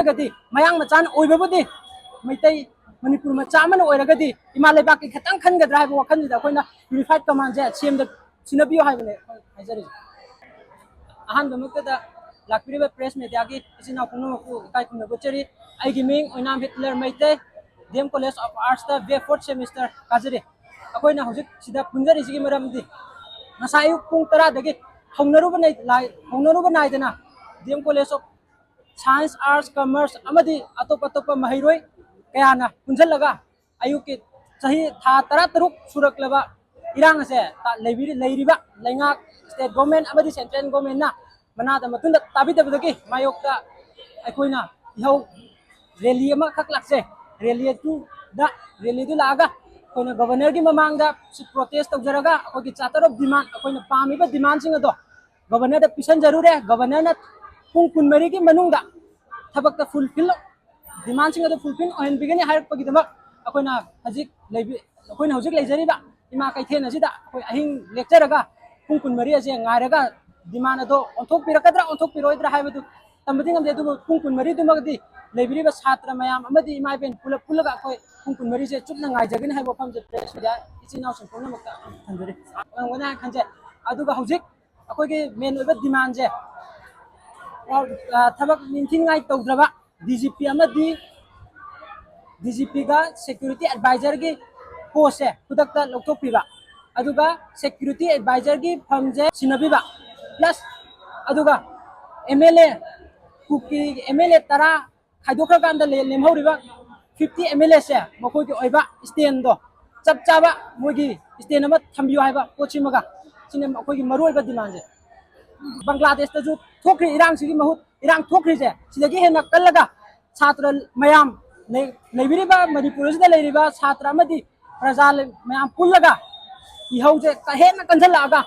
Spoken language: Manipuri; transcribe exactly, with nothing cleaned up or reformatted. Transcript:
ꯍꯥꯏꯔꯒꯗꯤ ꯃꯌꯥꯡ ꯃꯆꯥꯅ ꯑꯣꯏꯕꯕꯨꯗꯤ ꯃꯩꯇꯩ ꯃꯅꯤꯄꯨꯔ ꯃꯆꯥ ꯑꯃꯅ ꯑꯣꯏꯔꯒꯗꯤ ꯏꯃꯥ ꯂꯩꯕꯥꯛꯀꯤ ꯈꯤꯇꯪ ꯈꯟꯒꯗ꯭ꯔꯥ ꯍꯥꯏꯕ ꯋꯥꯈꯜꯁꯤꯗ ꯑꯩꯈꯣꯏꯅ ꯌꯨꯅꯤꯐꯥꯏꯠ ꯀꯃꯥꯟꯁꯦ ꯁꯦꯝꯗ ꯁꯤꯟꯅꯕꯤꯌꯨ ꯍꯥꯏꯕꯅꯦ ꯑꯩꯈꯣꯏ ꯍꯥꯏꯖꯔꯤꯁꯦ꯫ ꯑꯍꯥꯟꯕꯃꯛꯇꯗ ꯂꯥꯛꯄꯤꯔꯤꯕ ꯄ꯭ꯔꯦꯁ ꯃꯦꯗꯤꯌꯥꯒꯤ ꯏꯆꯤꯟ ꯏꯅꯥꯎ ꯄꯨꯝꯅꯃꯛꯄꯨ ꯏꯀꯥꯏ ꯈꯨꯝꯅꯕ ꯎꯠꯆꯔꯤ꯫ ꯑꯩꯒꯤ ꯃꯤꯡ ꯑꯣꯏꯅꯥꯝ Hitler Meitei, D M college of ꯑꯥꯔꯠꯁꯇ ꯕꯤ ꯑꯦ ꯐꯣꯔꯠ ꯁꯦꯃꯤꯁꯇꯔ ꯀꯥꯖꯔꯤ꯫ ꯑꯩꯈꯣꯏꯅ ꯍꯧꯖꯤꯛ ꯁꯤꯗ ꯄꯨꯟꯖꯔꯤꯁꯤꯒꯤ ꯃꯔꯝꯗꯤ ꯉꯁꯥꯏ ꯑꯌꯨꯛ ꯄꯨꯡ ꯇꯔꯥꯗꯒꯤ ꯍꯧꯅꯔꯨꯕ ꯅꯥꯏ-, ꯂꯥꯏ-, ꯍꯧꯅꯔꯨꯕ ꯅꯥꯏꯗꯅ D M college of science, arts, commerce ꯑꯃꯗꯤ ꯑꯇꯣꯞ ꯑꯇꯣꯞꯄ ꯃꯍꯩꯔꯣꯏ ꯀꯌꯥꯅ ꯄꯨꯟꯁꯤꯜꯂꯒ ꯑꯌꯨꯛꯀꯤ ꯆꯍꯤ ꯊꯥ ꯇꯔꯥꯇꯔꯨꯛ ꯁꯨꯔꯛꯂꯕ ꯏꯔꯥꯡ ꯑꯁꯦ ꯇ-, ꯂꯩꯕꯤꯔꯤ-, ꯂꯩꯔꯤꯕ ꯂꯩꯉꯥꯛ, ꯁ꯭ꯇꯦꯠ ꯒꯣꯔꯃꯦꯟ ꯑꯃꯗꯤ ꯁꯦꯟꯇ꯭ꯔꯦꯜ ꯒꯣꯔꯃꯦꯟꯅ ꯃꯅꯥꯗ ꯃꯇꯨꯡꯗ ꯇꯥꯕꯤꯗꯕꯗꯒꯤ ꯃꯥꯌꯣꯛꯇ ꯑꯩꯈꯣꯏꯅ ꯏꯍꯧ ꯔꯦꯂꯤ ꯑꯃꯈꯛ ꯂꯥꯛꯆꯩ꯫ ꯔꯦꯂꯤ ꯑꯗꯨꯗ, ꯔꯦꯂꯤꯗꯨ ꯂꯥꯛꯑꯒ ꯑꯩꯈꯣꯏꯅ ꯒꯣꯕꯔꯅꯔꯒꯤ ꯃꯃꯥꯡꯗ ꯄ꯭ꯔꯣꯇꯦꯁ ꯇꯧꯖꯔꯒ ꯑꯩꯈꯣꯏꯒꯤ ꯆꯥꯔꯇꯔ ꯑꯣꯐ ꯗꯤꯃꯥꯟ, ꯑꯩꯈꯣꯏꯅ ꯄꯥꯝꯃꯤꯕ ꯗꯤꯃꯥꯟꯁꯤꯡ ꯑꯗꯣ ꯒꯣꯕꯔꯅꯔꯗ ꯄꯤꯁꯟꯖꯔꯨꯔꯦ꯫ ꯒꯣꯕꯔꯅꯔꯅ ꯄꯨꯡ ꯀꯨꯟꯃꯔꯤꯒꯤ ꯃꯅꯨꯡꯗ ꯊꯕꯛꯇ ꯐꯨꯜꯐꯤꯜ, ꯗꯤꯃꯥꯟꯁꯤꯡ ꯑꯗꯨ ꯐꯨꯜꯐꯤꯜ ꯑꯣꯏꯍꯟꯕꯤꯒꯅꯤ ꯍꯥꯏꯔꯛꯄꯒꯤꯗꯃꯛ ꯑꯩꯈꯣꯏꯅ ꯍꯧꯖꯤꯛ ꯂꯩꯕꯤ-, ꯑꯩꯈꯣꯏꯅ ꯍꯧꯖꯤꯛ ꯂꯩꯖꯔꯤꯕ ꯏꯃꯥ ꯀꯩꯊꯦꯜ ꯑꯁꯤꯗ ꯑꯩꯈꯣꯏ ꯑꯍꯤꯡ ꯂꯦꯛꯆꯔꯒ ꯄꯨꯡ ꯀꯨꯟꯃꯔꯤ ꯑꯁꯦ ꯉꯥꯏꯔꯒ ꯗꯤꯃꯥꯟ ꯑꯗꯣ ꯑꯣꯟꯊꯣꯛꯄꯤꯔꯛꯀꯗ꯭ꯔꯥ ꯑꯣꯟꯊꯣꯛꯄꯤꯔꯣꯏꯗ꯭ꯔꯥ ꯍꯥꯏꯕꯗꯨ ꯇꯝꯕꯗꯤ ꯉꯝꯗꯦ, ꯑꯗꯨꯕꯨ ꯄꯨꯡ ꯀꯨꯟꯃꯔꯤꯗꯨꯃꯛꯇꯤ ꯂꯩꯕꯤꯔꯤꯕ ꯁꯥꯇ꯭ꯔ ꯃꯌꯥꯝ ꯑꯃꯗꯤ ꯏꯃꯥ ꯏꯕꯦꯟ ꯄꯨꯂꯞ ꯄꯨꯜꯂꯒ ꯑꯩꯈꯣꯏ ꯄꯨꯡ ꯀꯨꯟꯃꯔꯤꯁꯦ ꯆꯨꯞꯅ ꯉꯥꯏꯖꯒꯅꯤ ꯍꯥꯏꯕ ꯋꯥꯐꯝꯁꯦ ꯄ꯭ꯔꯦꯁ ꯃꯤꯗꯤꯌꯥ ꯏꯆꯤꯟ ꯏꯅꯥꯎꯁꯤꯡ ꯄꯨꯝꯅꯃꯛꯇ ꯊꯝꯖꯔꯤ꯫ ꯑꯣꯏꯔꯝꯒꯅꯤ ꯍꯥꯏꯅ ꯈꯟꯖꯩ꯫ ꯑꯗꯨꯒ ꯍꯧꯖꯤꯛ ꯑꯩꯈꯣꯏꯒꯤ ꯃꯦꯟ ꯑꯣꯏꯕ ꯗꯤꯃꯥꯟꯁꯦ, ꯑ, ꯊꯕꯛ ꯅꯤꯡꯊꯤꯅꯤꯡꯉꯥꯏ ꯇꯧꯗ꯭ꯔꯕ ꯗꯤ ꯖꯤ ꯄꯤ ꯑꯃꯗꯤ ꯗꯤ ꯖꯤ ꯄꯤꯒ ꯁꯦꯀ꯭ꯌꯨꯔꯤꯇꯤ ꯑꯦꯗꯚꯥꯏꯖꯔꯒꯤ ꯄꯣꯁꯁꯦ ꯈꯨꯗꯛꯇ ꯂꯧꯊꯣꯛꯄꯤꯕ, ꯑꯗꯨꯒ ꯁꯦꯀ꯭ꯌꯨꯔꯤꯇꯤ ꯑꯦꯗꯚꯥꯏꯖꯔꯒꯤ ꯐꯝꯁꯦ ꯁꯤꯟꯅꯕꯤꯕ, ꯄ꯭ꯂꯁ ꯑꯗꯨꯒ M L A, Kuki M L A ꯇꯔꯥ ꯈꯥꯏꯗꯣꯛꯈ꯭ꯔꯀꯥꯟꯗ ꯂꯦ-, ꯂꯦꯝꯍꯧꯔꯤꯕ ꯐꯤꯐꯇꯤ ꯑꯦꯝ ꯑꯦꯜ ꯑꯦꯁꯦ ꯃꯈꯣꯏꯒꯤ ꯑꯣꯏꯕ ꯁ꯭ꯇꯦꯟꯗꯣ, ꯆꯞ ꯆꯥꯕ ꯃꯣꯏꯒꯤ ꯁ꯭ꯇꯦꯟ ꯑꯃ ꯊꯝꯕꯤꯌꯨ ꯍꯥꯏꯕ ꯄꯣꯠꯁꯤꯃꯒ, ꯁꯤꯅ ꯑꯩꯈꯣꯏꯒꯤ ꯃꯔꯨꯑꯣꯏꯕ ꯗꯤꯃꯥꯟꯁꯦ꯫ ꯕꯪꯒ꯭ꯂꯥꯗꯦꯁꯇꯁꯨ ꯊꯣꯛꯈ꯭ꯔꯤ ꯏꯔꯥꯡꯁꯤꯒꯤ ꯃꯍꯨꯠ, ꯏꯔꯥꯡ ꯊꯣꯛꯈ꯭ꯔꯤꯁꯦ ꯁꯤꯗꯒꯤ ꯍꯦꯟꯅ ꯀꯜꯂꯒ ꯁꯥꯇ꯭ꯔ ꯃꯌꯥꯝ ꯂꯩ-, ꯂꯩꯕꯤꯔꯤꯕ ꯃꯅꯤꯄꯨꯔ ꯑꯁꯤꯗ ꯂꯩꯔꯤꯕ ꯁꯥꯇ꯭ꯔ ꯑꯃꯗꯤ ꯄ꯭ꯔꯖꯥ ꯂꯩ-, ꯃꯌꯥꯝ ꯄꯨꯜꯂꯒ ꯏꯍꯧꯁꯦ ꯀ-, ꯍꯦꯟꯅ ꯀꯟꯁꯤꯜꯂꯛꯑꯒ